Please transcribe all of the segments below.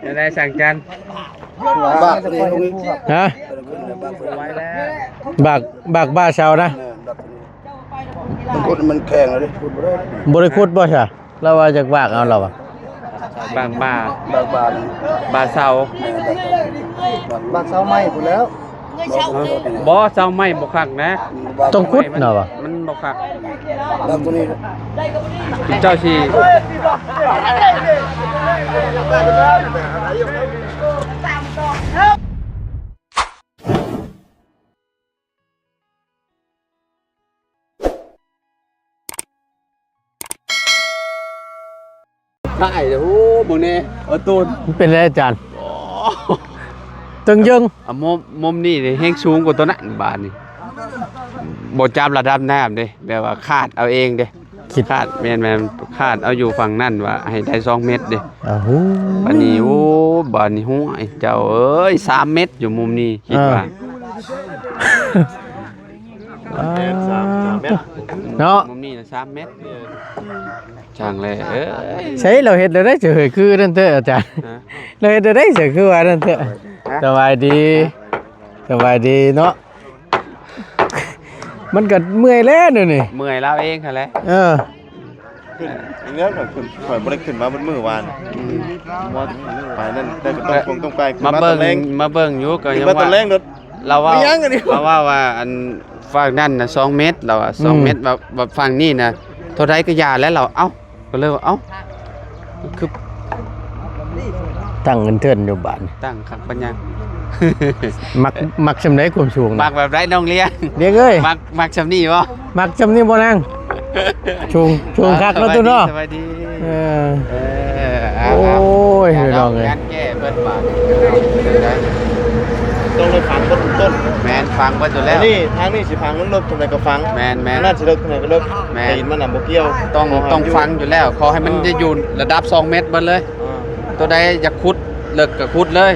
ແນວໃດຊ່າງຈັນ? ບາກນີ້ລົງອີກ ຮະ? ບາກ ບາກບ່າເສົານະ? ແມ່ນ ບາກໂຕນີ້ ມັນກົດ ມັນແຂງແລ້ວເດ້ ຂຸດບໍ່ໄດ້ ບໍ່ໄດ້ຂຸດບໍ່ຊະ? ລາວວ່າຢາກບາກເອົາລາວວ່າ ບາກບ່າ ບາກບ່າ ບ່າເສົາ ແມ່ນ ບາກເສົາ ບາກເສົາໃໝ່ພຸ້ນແລ້ວ. ບໍ່ ເສົາໃໝ່ບໍ່ຄັກນະ ຕ້ອງຂຸດນະວ່າ ມັນບໍ່ຄັກ ບາກໂຕນີ້ ເຈົ້າຊິ ຖ່າຍເດີ ໂອ້ ເບິ່ງແດ່ ເອີ ໂຕນ ມັນເປັນໄດອາຈານ? ໂອ້ ຕຶງເຢິງ ອ່ະ ມຸມ ມຸມນີ້ນີ້ແຮງສູງກວ່າໂຕນັ້ນ ບາດນີ້ ບໍ່ຈັບລະດັບນ້ຳເດ້ ແບບວ່າຄາດເອົາເອງເດ້ ຄິດ ຄາດ ແມ່ນໆ ຄາດເອົາຢູ່ຝັ່ງນັ້ນວ່າໃຫ້ໄດ້ສອງເມັດເດ້. ໂອ້ໂຫ ບາດນີ້ ໂອ້ ບາດນີ້ ໂອ້ຍ ເຈົ້າເອີຍ ສາມເມັດຢູ່ມຸມນີ້ ຄິດວ່າ ອ່າ ສາມ ສາມເມັດ ເນາະ ມຸມນີ້ນະ ສາມເມັດ. ຊ່າງແລເອີຍ ໃສ ລາວເຮັດແນວໃດເສຍ ຄືນັ້ນແທ້ອາຈານ? ຮະ? ລາວເຮັດແນວໃດເສຍ ຄືວ່ານັ້ນແທ້? ຮະ? ສະບາຍດີ ສະບາຍດີເນາະ ມັນກໍເມື່ອຍແລ້ວນີ້ ເມື່ອຍລາວເອງຫັ້ນແຫຼະ ເອີ ຂຶ້ນ ແລ້ວກໍຂຶ້ນ ຂ້ອຍບໍ່ໄດ້ຂຶ້ນມາເບິດມື້ວານ ອືມ ໄປນັ້ນ ໄດ້ກໍຕ້ອງ ຕ້ອງໄປ ມາເບິ່ງ ມາເບິ່ງຢູ່ ກໍຍັງວ່າ ລາວເວົ້າ ລາວເວົ້າວ່າ ອັນ ຟາກນັ້ນນະສອງເມັດ ລາວວ່າ ອືມ ສອງເມັດ ແບບ ແບບຝັ່ງນີ້ນະ ເທົ່າໃດກໍຢ່າແລ້ວ ລາວ ເອົ້າ ກໍເລີຍວ່າ ເອົ້າ ຄື ຕັ້ງເງິນເທີນຢູ່ບາດນີ້ ຕັ້ງຄັກປານຫຍັງ ມັກ ມັກຊ່ຳໃດຄວາມສູງນະ? ມັກແບບໃດນ້ອງລ້ຽງ? ລ້ຽງເອີຍ ມັກ ມັກຊ່ຳນີ້ບໍ່? ມັກຊ່ຳນີ້ບໍ່ນາງ? ສູງ ສູງຄັກເນາະຕູ້ເນາະ ສະບາຍດີ ສະບາຍດີ ເອີ ເອີ ໂອ້ຍ ພີ່ນ້ອງເອີຍ ແກ້ເພິ່ນບາດນີ້ ຕ້ອງໄດ້ຝັງເບິດທຸກຕົ້ນ ແມ່ນ ຝັງເບິດຢູ່ແລ້ວ ນີ້ທາງນີ້ຊິຝັງເລິກເທົ່າໃດກໍຝັງ ແມ່ນໆ ນັ້ນຊິເລິກເທົ່າໃດກໍເລິກ ແມ່ນ ຕີນມັນນະບໍ່ກ່ຽວ ຕ້ອງ ຕ້ອງຝັງຢູ່ແລ້ວ ຂໍໃຫ້ມັນ ເອີ ໄດ້ຢູ່ລະດັບສອງເມັດເບິດເລີຍ ເອີ ຕົວໃດຢາກຂຸດເລິກກໍຂຸດເລີຍ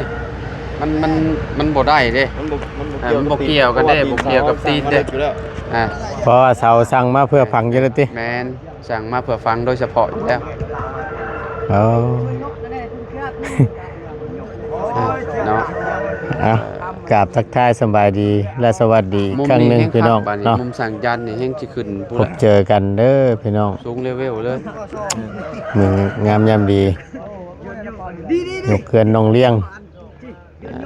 ມັນ ມັນ ມັນບໍ່ໄດ້ເດ້ ມັນບໍ່ ມັນບໍ່ ເອີ ມັນບໍ່ກ່ຽວກັນເດ້ ບໍ່ກ່ຽວກັບຕີນເດ້ ອ່າ ເພາະວ່າເສົາສັ່ງມາເພື່ອຝັງຢູ່ແລ້ວຕິ ແມ່ນ ສັ່ງມາເພື່ອຝັງໂດຍສະເພາະຢູ່ແລ້ວ ເອີ ເນາະ ອ່ະ ກາບທັກທາຍສະບາຍດີ ແລະ ສະຫວັດດີອີກຄັ້ງໜຶ່ງພີ່ນ້ອງເນາະ ມຸມນີ້ແຮງຄັກ ບາດນີ້ມຸມສັງຈັນນີ້ແຮງຊິຂຶ້ນພຸ້ນ ພົບເຈີກັນເດີພີ່ນ້ອງ ສູງເລເວວເລີຍ ມື້ງາມຍາມດີ ຍົກເຮືອນນ້ອງລ້ຽງ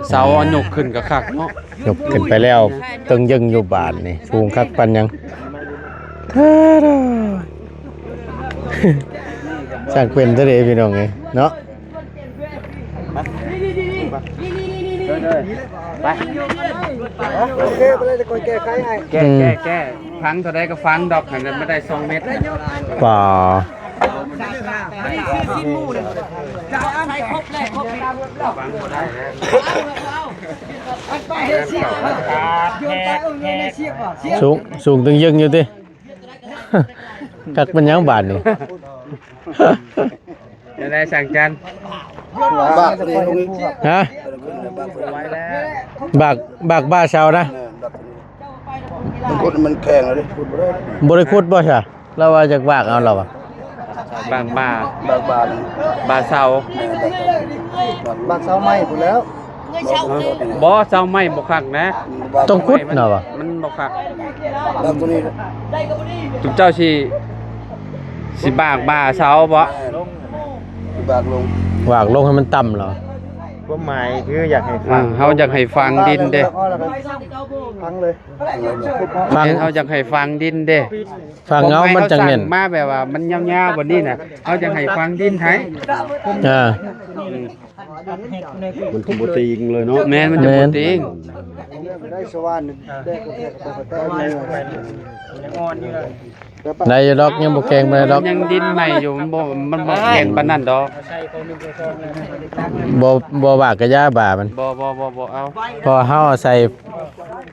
ເສົາຍົກຂຶ້ນກໍຄັກເນາະ ຍົກຂຶ້ນໄປແລ້ວ ຕຶງເຢິງຢູ່ບາດນີ້ ສູງຄັກປານຫຍັງ ຊ່າງເປັນເດີພີ່ນ້ອງເອີຍເນາະ ໄປ ໂອເຄ ໄປເລີຍ ດຽວຂ້ອຍແກ້ໄຂໃຫ້ ແກ້ ອືມ ແກ້ ແກ້ ຝັງເທົ່າໃດກໍຝັງດອກ ໃຫ້ມັນໄດ້ສອງເມັດ ປາ ສູງ ສູງຕຶງເຢິງຢູ່ຕິ ຄັກແມ່ນຫຍັງບາດນີ້ ແນວໃດຊ່າງຈັນ? ບາກນີ້ລົງອີກ ຮະ? ບາກ ບາກບ່າເສົານະ? ແມ່ນ ບາກໂຕນີ້ ມັນກົດ ມັນແຂງແລ້ວເດ້ ຂຸດບໍ່ໄດ້ ບໍ່ໄດ້ຂຸດບໍ່ຊະ? ລາວວ່າຢາກບາກເອົາລາວວ່າ ບາກບ່າ ບາກບ່າ ບ່າເສົາ ແມ່ນ ບາກເສົາ ບາກເສົາໃໝ່ພຸ້ນແລ້ວ ບໍ່ ເສົາໃໝ່ບໍ່ຄັກນະ ຕ້ອງຂຸດນະວ່າ ມັນບໍ່ຄັກ ບາກໂຕນີ້ ຈຸມເຈົ້າຊິ ຊິບາກບ່າເສົາບໍ່? ແມ່ນ ຊິບາກລົງ ບາກລົງໃຫ້ມັນຕ່ຳລະ ຄວາມໝາຍຄືຢາກໃຫ້ ເອີ ຝັງ ເຮົາຢາກໃຫ້ຝັງດິນເດ້ ຝັງເລີຍ ຝັງ ແມ່ນ ເຮົາຢາກໃຫ້ຝັງດິນເດ້ ຝັງເອົາມັນຈັ່ງແໜ້ນ ມາແບບວ່າມັນຍາວໆ ບາດນີ້ນະ ເຮົາຢາກໃຫ້ຝັງດິນໃຫ້ ອ່າ ອືມ ມັນຈະບໍ່ຕີງເລີຍເນາະ ແມ່ນ ມັນຈະບໍ່ຕີງ ໄດ້ສະຫວ່ານ ໄດ້ຢູ່ດອກ ຍັງບໍ່ແຂງປານໃດດອກ ຍັງດິນໃໝ່ຢູ່ ມັນບໍ່ ມັນບໍ່ແຂງປານນັ້ນດອກ ບໍ່ ບໍ່ບາກກະຢ່າ ບ່າມັນ ບໍ່ ບໍ່ ບໍ່ ບໍ່ເອົາ ເພາະເຮົາອາໄສ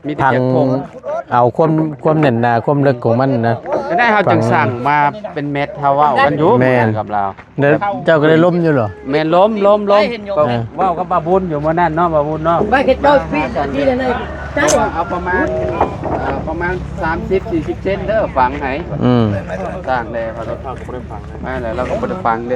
ມີແຕ່ ຜັງ ເອົາຄວາມ ຄວາມແໜ້ນໜາ ຄວາມເລິກຂອງມັນນະ ກໍໄດ້ ເຮົາຈຶ່ງສັ່ງມາເປັນແມັດ ເຮົາເວົ້າກັນຢູ່ ແມ່ນ ກັບລາວ ແລ້ວເຈົ້າກໍໄດ້ລົມຢູ່ເນາະ ແມ່ນ ລົມ ລົມ ລົມ ກໍ ອ່າ ເວົ້າກັບບ່າບຸນຢູ່ມື້ນັ້ນເນາະ ບ່າບຸນເນາະ ໄປເຮັດເຈົ້າປີນທີ່ໃນ ເອົາປະມານ ເອີ ປະມານສາມສິບ ສີ່ສິບເຊັນເດີ ຝັງໃຫ້ ອືມ ສ້າງແດ່ ເຂົາກໍບໍ່ໄດ້ຝັງ ມາແລ້ວ ລາວກໍບໍ່ໄດ້ຝັງເດ້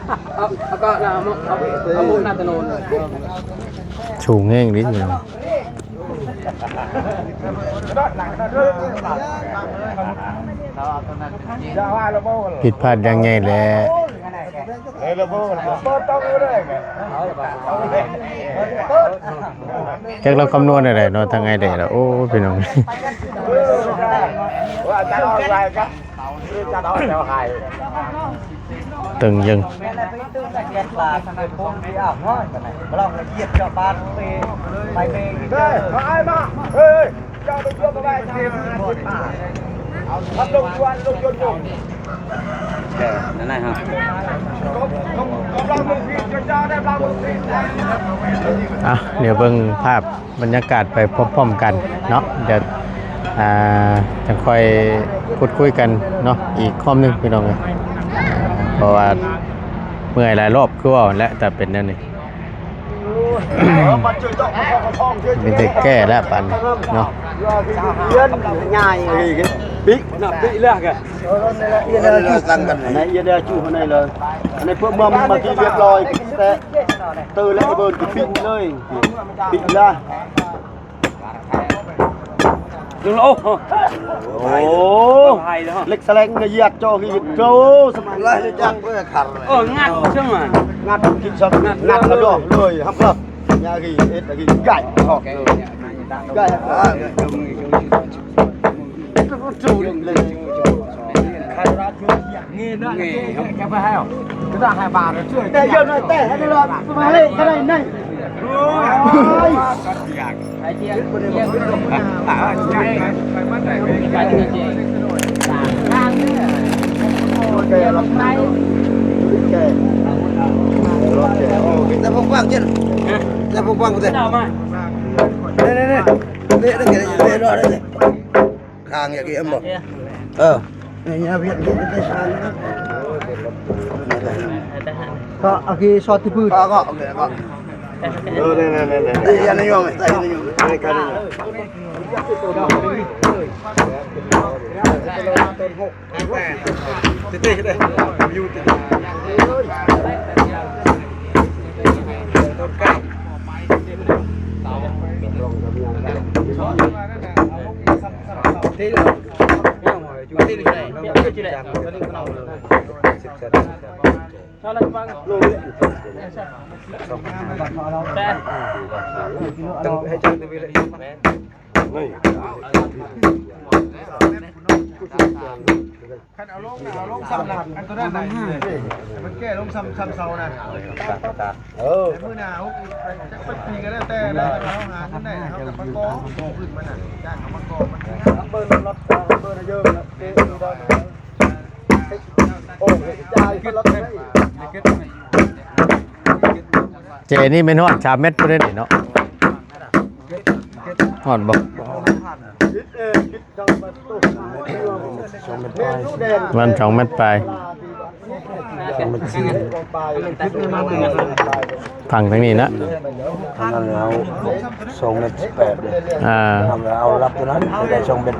ເອົາ ເອົາກໍນະ ເອົາ ເອົາມຸກໜ້າຖະໜົນ ສູງແຮງເດ້ພີ່ນ້ອງ. ຜິດພາດຢ່າງໃຫຍ່ແຫຼະ. ຈັກລາວຄຳນວນແນວໃດເນາະ ທາງອ້າຍແດດລະ ໂອ້ ພີ່ນ້ອງ. ເຕີງເຢິງ ອ່ະ ດຽວເບິ່ງພາບ ບັນຍາກາດໄປພ້ອມໆກັນເນາະ. ດຽວ ອ່າ ຈັ່ງຄ່ອຍພູດຄຸຍກັນເນາະ ອີກຮອບໜຶ່ງພີ່ນ້ອງເອີຍ ເພາະວ່າເມື່ອຍຫຼາຍຮອບ ຄືເວົ້າຫັ້ນແຫຼະ ຖ້າເປັນແນວນີ້ ມີແຕ່ແກ້ແລ້ວປານນີ້ເນາະ. ໂອ້ ເຫຼັກສະແລັງນະ ຢຽດຈໍ ໂຕ ສະບາຍ ເອີ ງັດເຊິ່ງ ງັດກິນຊັບ ງັດລະດອກເລີຍ ຮັບເລີຍ ຍາກີເຮັດກີໄກ່ອອກເລີຍ ໄກ່ ແຕ່ພວກຟັງເຈັນ ແຕ່ພວກຟັງເຈັນ ນີ້ໆໆ ນີ້ໆ ນີ້ໆ ຂ້າງຢ່າງນີ້ບໍ່ ເອີ ເອີ ນີ້ເອົາໄປຊານ ກໍເອົາກີຊອດທີ່ພື້ນ ກໍ ກໍ ໂອເຄ ກໍ ເອີ ນີ້ໆໆໆ ນີ້ຢ່ານິຍົມ ນີ້ກໍນິຍົມ ຄັນເອົາລົງນະ ເອົາລົງຊ້ຳນະ ອັນໂຕນັ້ນນະ ມັນແກ້ລົງຊ້ຳ ຊ້ຳເສົານະ ເອີ ມື້ໜ້າເຮົາຈັກປີກໍແລ້ວແຕ່ນະ ເຮົາຫາເງິນໄດ້ ເຮົາກໍມາກໍ່ຂຶ້ນມັນນະ ຈ້າງເຂົາມາກໍ່ມັນ ເບິ່ງລົດ ເບິ່ງເຢີມ ເຕະ ໂອ້ຍ ຈ່າຍລົດໄດ້ ເຈນີ້ແມ່ນຮອດສາມແມັດພຸ້ນເດ້ນີ້ເນາະ ຮອດບໍ່? ປະມານສອງແມັດປາຍ ປະມານສອງແມັດປາຍ ຝັ່ງທາງນີ້ນະ ທາງນັ້ນເອົາສອງແມັດສິບແປດເດ້ ອ່າ ທາງນັ້ນເອົາລັບຕົວນັ້ນໄດ້ສອງແມັດ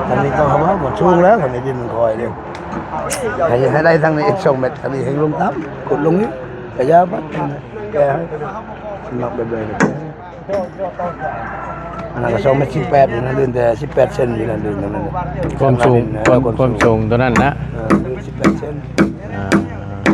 ທາງນີ້ຕ້ອງເອົາມາ ມັນສູງແລ້ວ ທາງນີ້ດິນມັນຄ່ອຍເດ້ ໃຫ້ ໃຫ້ໄດ້ທາງນີ້ອີກສອງແມັດ ທາງນີ້ແຮ່ງລົງຕ່ຳ ຂຸດລົງນີ້ ກະຢ່າບັດ ແກ່ໃຫ້ ມັກແບບໃດກໍແກ່ ອັນນັ້ນກໍສອງແມັດສິບແປດຢູ່ນະ ລື່ນແຕ່ສິບແປດເຊັນຢູ່ນະ ລື່ນຕົງນັ້ນ ຄວາມສູງ ເອີ ຄວາມ ຄວາມສູງ ຄວາມສູງຕົວນັ້ນນະ ເອີ ລື່ນສິບແປດເຊັນ ອ່າ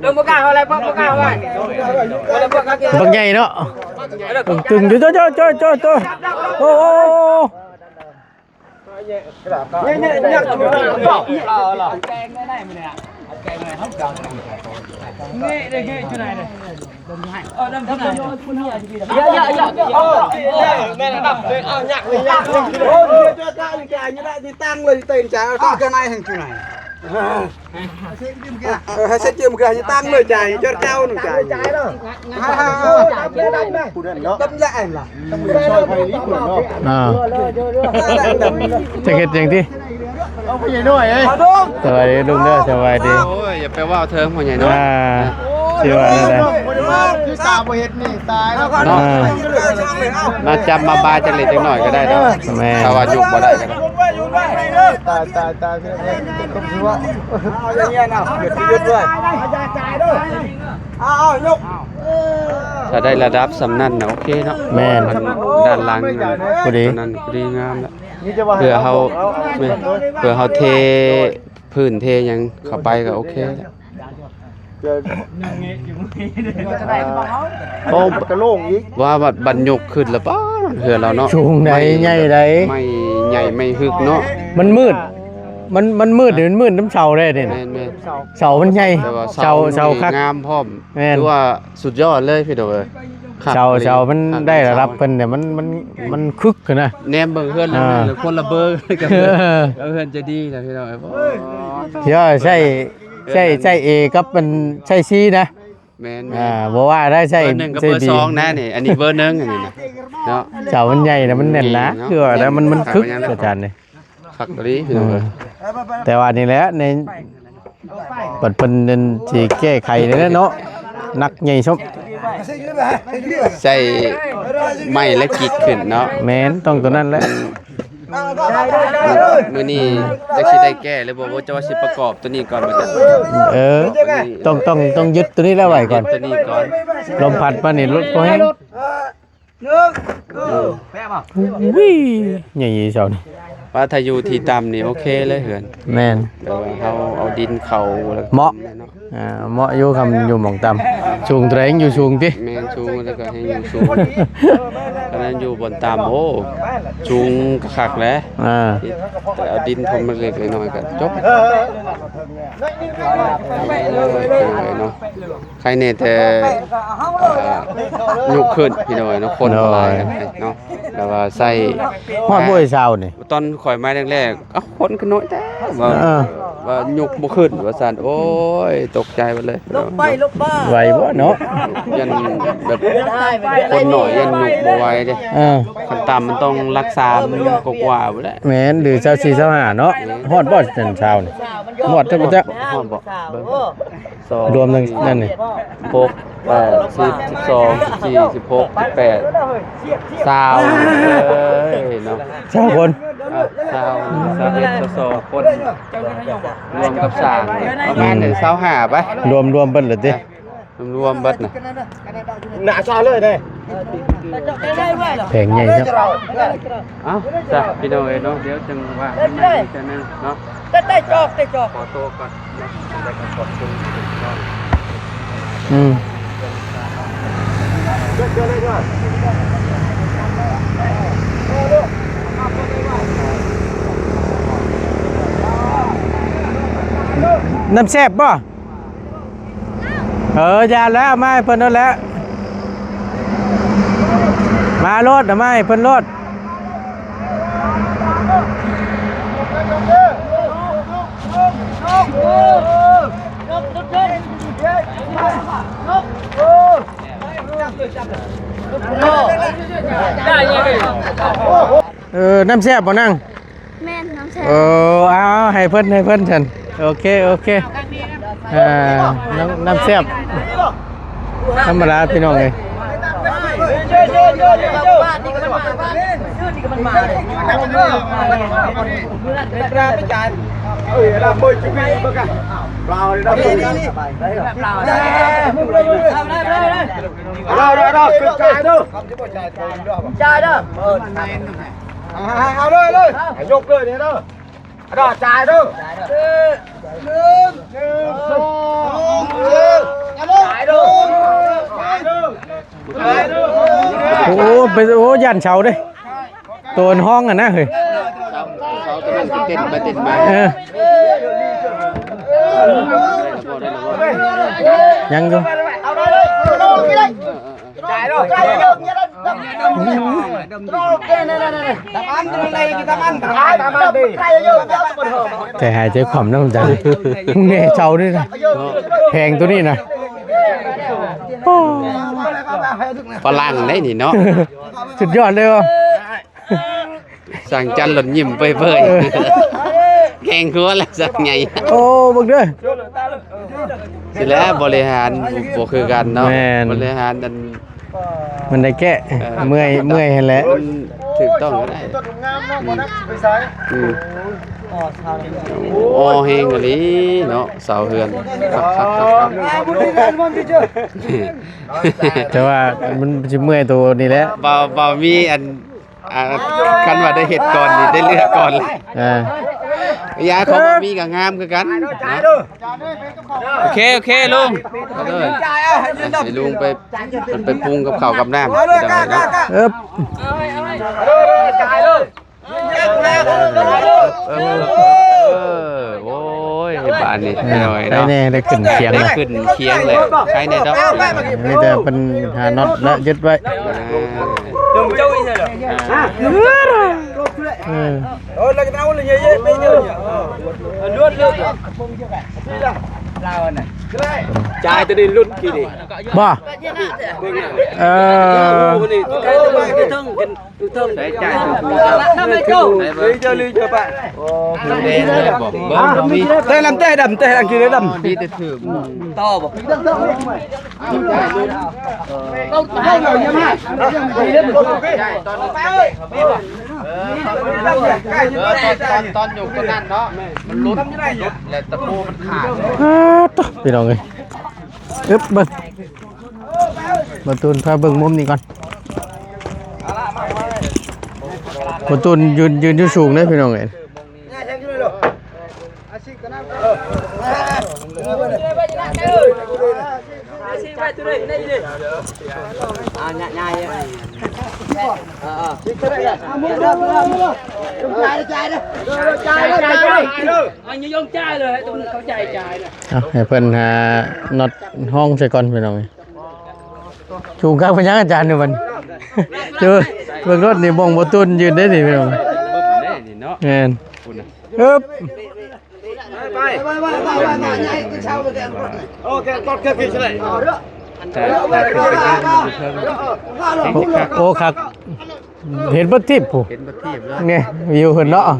ເດີ ບໍ່ກ້າເອົາໄລ ບໍ່ກ້າເອົາໄລ ບັກໃຫຍ່ເນາະ ຕຶງຢູ່ ໂຕ ໂຕ ໂຕ ໂຕ ໂອ້ ໂອ້ ອ່າ ຈະເຮັດຫຍັງຕິ? ເອົາ ພໍ່ໃຫຍ່ນ້ອຍເອີຍ ສະບາຍດີລຸງເດີ ສະບາຍດີ. ໂອ້ຍ ຢ່າໄປເວົ້າເຖິງພໍ່ໃຫຍ່ນ້ອຍ ອ່າ ຊິວ່າແນວໃດ? ບໍ່ໄດ້ວ່າ ຄືຕາບໍ່ເຫັນນີ້ ຕາຍແລ້ວ ອ່າ ມາຈັບມາບາຍຈັກເລັກຈັກນ້ອຍກໍໄດ້ດອກ ແມ່ນ ຖ້າວ່າຍົກບໍ່ໄດ້ກໍໄດ້ ຕາຍ ຕາຍ ຕາຍ ເປັນຄົນຊົ່ວ ເອົາ ຢ່າງນີ້ນະ ຢຸດ ຢຸດດ້ວຍ ເອົາ ເອົາ ຍົກ ຖ້າໄດ້ລະດັບສ່ຳນັ້ນນະ ໂອເຄເນາະ ແມ່ນ ອັນດ້ານຫຼັງ ພໍດີ ນັ້ນພໍດີງາມແລ້ວ ເພື່ອເຮົາ ແມ່ນ ເພື່ອເຮົາເທພື້ນເທຫຍັງເຂົ້າໄປກໍໂອເຄແລ້ວ ໂອ້ ກະໂລ່ງອີກ ວ່າບັດ ບັດຍົກຂຶ້ນລະ ປ້າ ເຮືອນລາວເນາະ ສູງໃດ ໄມ້ ໃຫຍ່ໃດ ໄມ້ໃຫຍ່ໄມ້ຮຶກເນາະ ມັນມືດ ມັນ ມັນມືດ ມັນມືດນຳເສົາເດ້ນີ້ ແມ່ນໆ ເສົາມັນໃຫຍ່ ແຕ່ວ່າເສົາ ເສົາ ເສົາຄັກ ງາມພ້ອມ ແມ່ນ ຖືວ່າສຸດຍອດເລີຍພີ່ນ້ອງເອີຍ ຄັກ ເສົາ ອີ່ຫຼີ ເສົາມັນ ຄັກ ໄດ້ລະດັບເພິ່ນເດ້ ມັນ ມັນ ມັນຄຶກຫັ້ນນະ ແນມເບິ່ງເຮືອນ ອ່າ ລະຄົນລະເບີກັບເຮືອນ ກັບເຮືອນໃຈດີນະພີ່ນ້ອງເອີຍ ໂອ້ຍ ເອີ ໃຊ້ ໃຊ້ ໃຊ້ເອກັບອັນໃຊ້ຊີນະ ແມ່ນໆ ອ່າ ບໍ່ວ່າໄດ້ໃຊ້ ເບີໜຶ່ງກັບເບີສອງນະນີ້ ອັນນີ້ເບີໜຶ່ງອັນນີ້ນະເນາະ ເສົາມັນໃຫຍ່ນະ ມັນແໜ້ນໜາ ແໜ້ນເນາະ ຄືວ່າແລ້ວມັນ ມັນຄຶກ ອາຈານນີ້ ຄັກອີ່ຫຼີພີ່ນ້ອງເອີຍ ແຕ່ວ່ານີ້ແຫຼະ ໃນ ບັດເພິ່ນນັ້ນຊິແກ້ໄຂນີ້ແຫຼະເນາະ ໜັກໃຫຍ່ສົມ ໃຊ້ໄມ້ແລະກິກຂຶ້ນເນາະ ແມ່ນ ຕ້ອງໂຕນັ້ນແຫຼະ ມື້ນີ້ຈັກຊິໄດ້ແກ້ຫຼືບໍ່ ບໍ່ ເຈົ້າວ່າຊິປະກອບໂຕນີ້ກ່ອນບໍ່ຈັກ ເອີ ຕ້ອງ ຕ້ອງ ຕ້ອງຍຶດໂຕນີ້ແຫຼະໄວ້ກ່ອນ ຍຶດໂຕນີ້ກ່ອນ ລົມພັດມານີ້ລົດບໍ່ແຮງ ໜຶ່ງ ເອີ ແປະບໍ່ ວິ ໃຫຍ່ເສົານີ້ ວ່າຖ້າຢູ່ທີ່ຕ່ຳນີ້ໂອເຄເລີຍເຮືອນ ແມ່ນ ແຕ່ວ່າເຮົາເອົາດິນເຂົ້າແລ້ວ ເໝາະ ເນາະ ອ່າ ເໝາະຢູ່ ຄຳຢູ່ໝ່ອງຕ່ຳ ສູງເທົ່າໃດຍັງຢູ່ສູງຕິ ແມ່ນ ສູງແລ້ວກໍໃຫ້ຢູ່ສູງ ຄັນນັ້ນຢູ່ບ່ອນຕ່ຳ ໂອ້ ສູງກໍຄັກແຫຼະ ອ່າ ແຕ່ເອົາດິນຖົມເລັກໆນ້ອຍໆກໍຈົບ ເນາະ ໃຄແນ່ແຕ່ ເອີ ຍົກຂຶ້ນພີ່ນ້ອງເນາະ ຄົນຫຼາຍເນາະ ແຕ່ວ່າໃຊ້ຮອດບໍ່ຊາວນີ້ ຕອນຂ້ອຍມາແລກໆ ເອົ້າ ຄົນຄືນ້ອຍແທ້ ວ່າ ເອີ ວ່າຍົກບໍ່ຂຶ້ນວ່າຊັ້ນ ໂອ້ຍ ຕົກໃຈເບິດເລີຍ ຫຼົບໄປຫຼົບມາ ໄຫວບໍ່ເນາະ ຢ້ານແບບຄົນໜ້ອຍ ຢ້ານຍົກບໍ່ໄຫວເດ້ ເອີ ຂັ້ນຕ່ຳມັນຕ້ອງຫຼັກສາມກວ່າໆພຸ້ນແຫຼະ ແມ່ນ ຫຼື ຊາວສີ່ ຊາວຫ້າເນາະ ຮອດບໍ່ຊາວນີ້ ຮອດຈັກບໍ່ຈັກ ຮອດບໍ່ ເບິ່ງ ສອງ ລວມທັງນັ້ນນີ້ ຫົກ ແປດ ສິບ ສິບສອງ ສິບສີ່ ສິບຫົກ ສິບແປດ ຊາວ ເອີຍເນາະ ຊາວຄົນ ອ່ະ ຊາວ ຊາວເອັດ ຊາວສອງຄົນ ລວມກັບຊ່າງ ປະມານນີ້ ຊາວຫ້າໄປ ລວມ ລວມເບິດເລີຍຕິ ລວມເບິດນະ ໜ້າຊາເລີຍເດ້ ແຜງໃຫຍ່ເນາະ ເອົ້າ ຈ້ະ ພີ່ນ້ອງເອີຍເນາະ ດຽວຈັ່ງວ່າກັນໃໝ່ອີກເທື່ອໜຶ່ງເນາະ ແຕ່ ແຕ່ຈອກ ແຕ່ຈອກ ຂໍໂຕກ່ອນເນາະ ແລ້ວກໍຂອບຄຸນພີ່ນ້ອງ ອືມ ນ້ຳແຊບບໍ່? ເອີ ຢ່າແລ້ວ ເອົາມາໃຫ້ເພິ່ນໂລດແຫຼະ ມາໂລດ ເອົາມາໃຫ້ເພິ່ນໂລດ ເອີ ນ້ຳແຊບບໍ່ນາງ? ແມ່ນ ນ້ຳແຊບ ເອີ ເອົາ ໃຫ້ເພິ່ນ ໃຫ້ເພິ່ນຊັ້ນ ໂອເຄ ໂອເຄ ອ່າ ນ້ຳ ນ້ຳແຊບ ທຳມະດາພີ່ນ້ອງເອີຍ ເອົາເລີຍ ເລີຍ ຍົກເລີຍນີ້ເດີ. ດອກຈາຍເດີ ໜຶ່ງ ໜຶ່ງ ສອງ ຈາຍເດີ ຈາຍເດີ ໂອ້ ໄປ ໂອ້ ຢ້ານເສົາເດ້ ໂຕນຫ້ອງຫັ້ນນະເຮີ້ຍ ເສົາ ເສົາໂຕນັ້ນເຕັ້ນໄປເຕັ້ນມາ ເອີ ຍັງຢູ່ ໃຈຫາຍໃຈຄວ່ຳນຳຈັງ ແມ່ເຈົ້ານີ້ນະ ແພງໂຕນີ້ນະ ຝຣັ່ງໄດ໋ນີ້ເນາະ ສຸດຍອດເລີຍວ່າ ຊ່າງຈັນລົດຍິ້ມເປີຍໆ ແກງຄົວແລ້ວຊ່າງໃຫຍ່ ໂອ້ ເບິ່ງເດີ ຊິແລ້ວ ບໍລິຫານບໍ່ຄືກັນເນາະ ແມ່ນ ບໍລິຫານອັນ ມັນໄດ້ແກ້ ເອີ ເມື່ອຍ ເມື່ອຍຫັ້ນແຫຼະ ມັນຖືກຕ້ອງກໍໄດ້ ອືມ ອໍ ແຮງອີ່ຫຼີເນາະ ເສົາເຮືອນ ແຕ່ວ່າມັນຊິເມື່ອຍໂຕນີ້ແຫຼະ ບໍ່ ບໍ່ມີອັນ ອ່າ ຄັນວ່າໄດ້ເຮັດກ່ອນນີ້ ໄດ້ເລືອກກ່ອນລະ ອ່າ ຢາຂອງບໍ່ມີກໍງາມຄືກັນເນາະ ໂອເຄ ໂອເຄລຸງ ເອົາເລີຍ ໃຫ້ລຸງໄປ ໄປປຸງກັບເຂົ້າກັບນ້ຳ ເອີບ ເອີ ເອີ ເອີ ເອີ ເອີ ໂອ້ຍ ບາດນີ້ ເອີ ໄປໜ້ອຍເນາະ ໄດ້ແນ່ ໄດ້ຂຶ້ນຄຽງ ໄດ້ຂຶ້ນຄຽງແລ້ວ ໃຄແນ່ດອກ ມີແຕ່ເພິ່ນຫານັອດແລະຍຶດໄວ້ ອ່າ ເອີ ຈ່າຍແຕ່ນີ້ລຸ້ນກີ້ນີ້ ບໍ່ ເອີ ໃຊ້ຈ່າຍຖືກ ໃຊ້ເຈົ້າລືມເຈົ້າປະ ໂອ້ ແດງເລີຍບໍ່ ບໍ່ມີ ແຕ່ລຳແຕ່ດຳ ແຕ່ລຳກີ້ດຳ ມີແຕ່ຖືກ ຕໍ່ບໍ່ ຕອນ ຕອນ ຕອນຍົກຕົວນັ້ນເນາະ ມັນຫຼຸດ ແລະຕະປູມັນຂາດ ອ້າ ໂທ້ ພີ່ນ້ອງເອີຍ ອຶບ ເບິ່ງ ບໍ່ຕູນພາເບິ່ງມຸມນີ້ກ່ອນ ບໍ່ຕູນຢືນ ຢືນຢູ່ສູງເດ້ພີ່ນ້ອງເອີຍ ເອົາ ໃຫ້ເພິ່ນຫານັອດຮອງໃສ່ກ່ອນພີ່ນ້ອງ ສູງຄັກເປັນຫຍັງອາຈານຢູ່ບັດນີ້ ເຈີເບິ່ງລົດນີ້ ບ່ອນບໍ່ຕູນຢືນໄດ້ນີ້ພີ່ນ້ອງ ແມ່ນ ເອີບ ໂອ້ ຄັກ ເຫັນເບິດທີບພຸ້ນ ເຫັນເບິດທີບເລີຍ ນີ້ ວິວເພິ່ນເນາະ ເອີ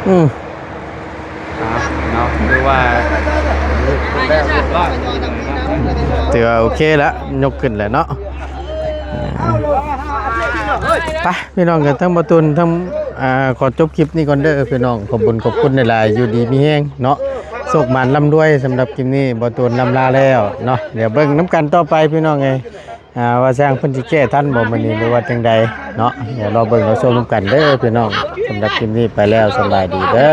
ອືມ ເນາະ ຖືວ່າ ຖືວ່າໂອເຄລະ ຍົກຂຶ້ນແລ້ວເນາະ ໄປ ພີ່ນ້ອງ ກໍທັງບໍ່ຕູນ ທັງ ອ່າ ຂໍຈົບຄລິບນີ້ກ່ອນເດີພີ່ນ້ອງ ຂອບບຸນຂອບຄຸນຫຼາຍໆ ຢູ່ດີມີແຮງເນາະ ໂຊກໝານລ່ຳລວຍ ສຳລັບຄລິບນີ້ ບໍ່ຕູນລ່ຳລາແລ້ວເນາະ ດຽວເບິ່ງນຳກັນຕໍ່ໄປພີ່ນ້ອງເອີຍ ອ່າ ວ່າຊ່າງເພິ່ນຊິແກ້ທັນບໍ່ມື້ນີ້ ຫຼືວ່າຈັ່ງໃດເນາະ ດຽວລໍເບິ່ງລໍຊົມນຳກັນເດີພີ່ນ້ອງ ສຳລັບຄລິບນີ້ໄປແລ້ວ ສະບາຍດີເດີ.